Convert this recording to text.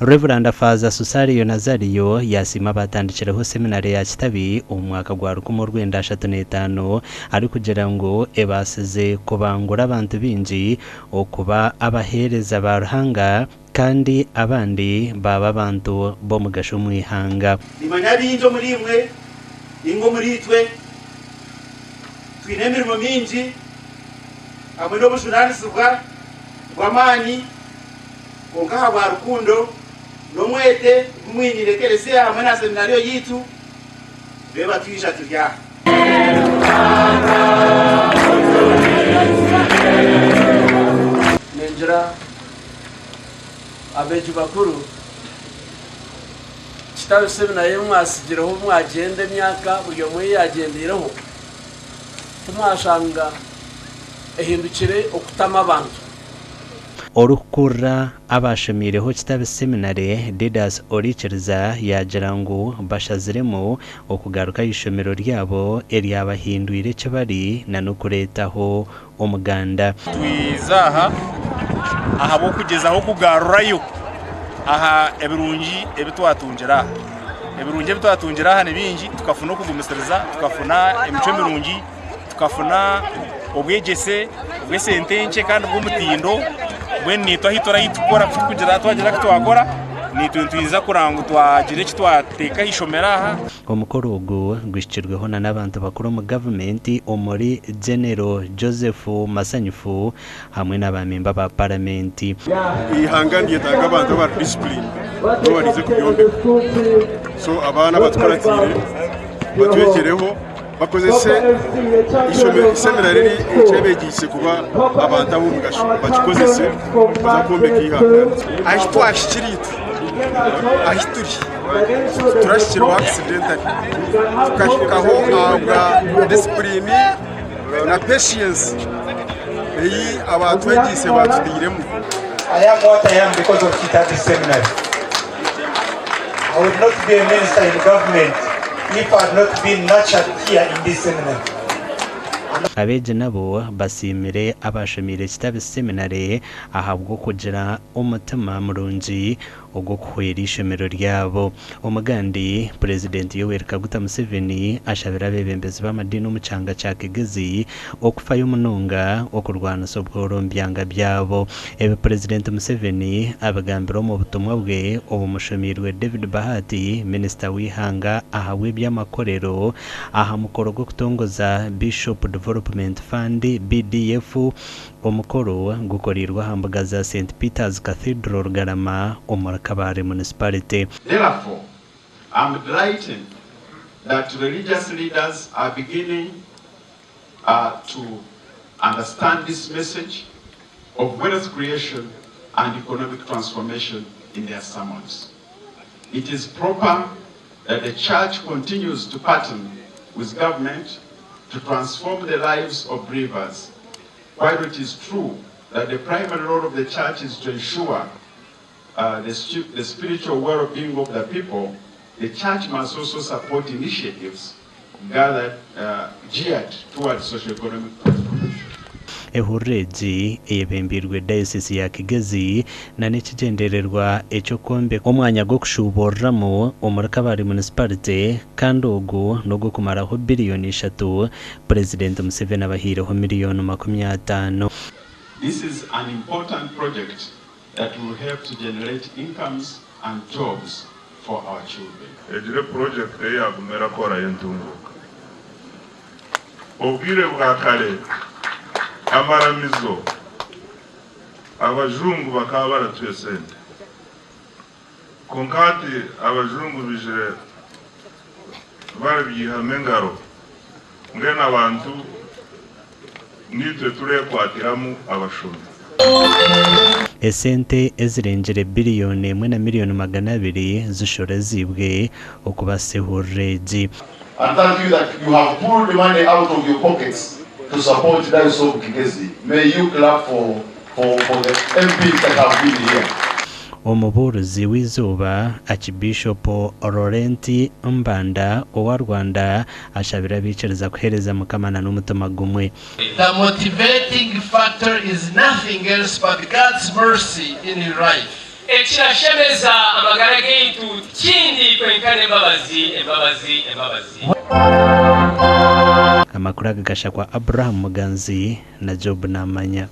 Rev. Faaza Susario Nazario yaasiima abaatandikireho seminare ya Kitabi omu mwaka gwa 1935 arikugira ngu ebaasize kubangura abantu baingi okuba abaheereza ba Ruhanga kandi abandi baaba abantu b'omugasho omu ihanga. Nimanya baingi omuriimwe nainga omuriitwe twine emirimo mingi hamwe n'obujunaanizibwa bw'amaani, kwonka ahabwa rukundo n'omwete ogu mwiniire Ekelezia hamwe na Seminariyo yaitu, reeba twija turi aha. Ningira abeegi bakuru Kitabi Seminary ei mwatsigireho mwagyenda emyaka buri omwe ei yaagyendeireho timwashanga ehindukire okutama abantu. Orikukurira abaashomiireho Kitabi Seminary, Didas Orikiriza yaagira ngu bashaziremu okugaruka aha ishomero ryabo eryabahindwire eki bari na n'okureetaho omuganda. Twiza aha ahabw'okugyezaho kugarurayo aha ebirungi ebi twatungire aha. Ebirungi ebi twatungire aha ni bingi, tukafuna okugumisiriza, tukafuna emicwe mirungi, tukafuna obwegyese bw'esente nkye kandi bw'omutindo. Mbwenu naitwe ahu turi ahu turikukora ku turikugira twagira ku twakora, naitwe nitwija kureba ngu twagira eki twateeka aha ishomero aha. Omukoro ogu guhikirweho na n'abantu bakuru omu gavumenti omuri Genero Joseph Masanyufu hamwe na ba memba ba paramenti. Eihanga niryetaaga abantu abari discipline nibo barize kuryombeka so abaana abatukuratiire batwegyereho bakozese seminari eri ekyebegyeise kuba abantu ab'omugasho bakikozese kuza kwombeka eihanga. Ahi twahikire itwe ahi turi titurahikirweho accidentally tukahikaho ahabwa discipline na patience ei abaatwegyeise baatutairemu. I am what I am because of Kitabi Seminary. I would not be a minister in government if I had not been nurtured here in this seminary. Abeegi nabo basiimire abaashomeire Kitabi Seminary ahabw'okugira omutima murungi ogw'okuhwera eishomero ryabo. Omugandi, Purezidenti Yoweri Kaguta Museveni ashabire abeebembezi b'amadiini omu kyanga kya Kigezi okufayo munonga okurwanisa obworo omu byanga byabo. Ebi Purezidenti Museveni abigambire omu butumwa bwe obumushomeirwe David Bahati, Minisita w'eihanga ahabw'eby'amakorero aha mukoro gw'okutongoza Bishop Development Fund, BDF, Omukoro gukoreirwe aha mbuga za Saint Peter's Cathedral Rugarama omuri Kabale Municipality. Therefore, am delighted that religious leaders are beginning to understand this message of wealth creation and economic transformation in their sermons. It is proper that the church continues to partner with government to transform the lives of believers. While it is true that the primary role of the church is to ensure uh, the, the spiritual well-being of the people, the church must also support initiatives gathered, uh, geared towards socio-economic transformation. Ehururu egi eyebembeirwe Dayosisi ya Kigezi na n'ekigyendererwa eky'okwombeka omwanya gw'okushuuburiramu omuri Kabale Munisiparite kandi ogu n'ogw'okumaraho biriyoni ishatu, Purezidenti Museveni abahaireho miriyoni 50. This is an important project that will help to generate incomes and jobs for our children. Egire purojekiti ei yaaguma erakorayo entunguuka. Obwire bwa kare amaramizo abajungu bakaba baratuha esente kwonka hati abajungu baijire barabyihamu engaro mbwenu abantu niitwe turekwatiramu abashomi. Esente ezirengire biriyoni emwe na miriyoni 200 zishoreziibwe okubaasisa ehururu egi. And thank you that you have pulled money out of your pockets to support Diocese of Kigezi. May you clap for, for, for the MPs that have been here. Omubuurizi w'eizooba, Aakibiishopu Laurent Mbanda owa Rwanda ashabire abaikiriza kuheereza Mukama na n'omutima gumwe. The motivating factor is nothing else but God's mercy in your life. Ekirashemeza amagara gaitu tikindi kwenka n'embabazi, embabazi, embabazi. Amakuru aga gashakwa Abraham Muganzi na Job Namanya.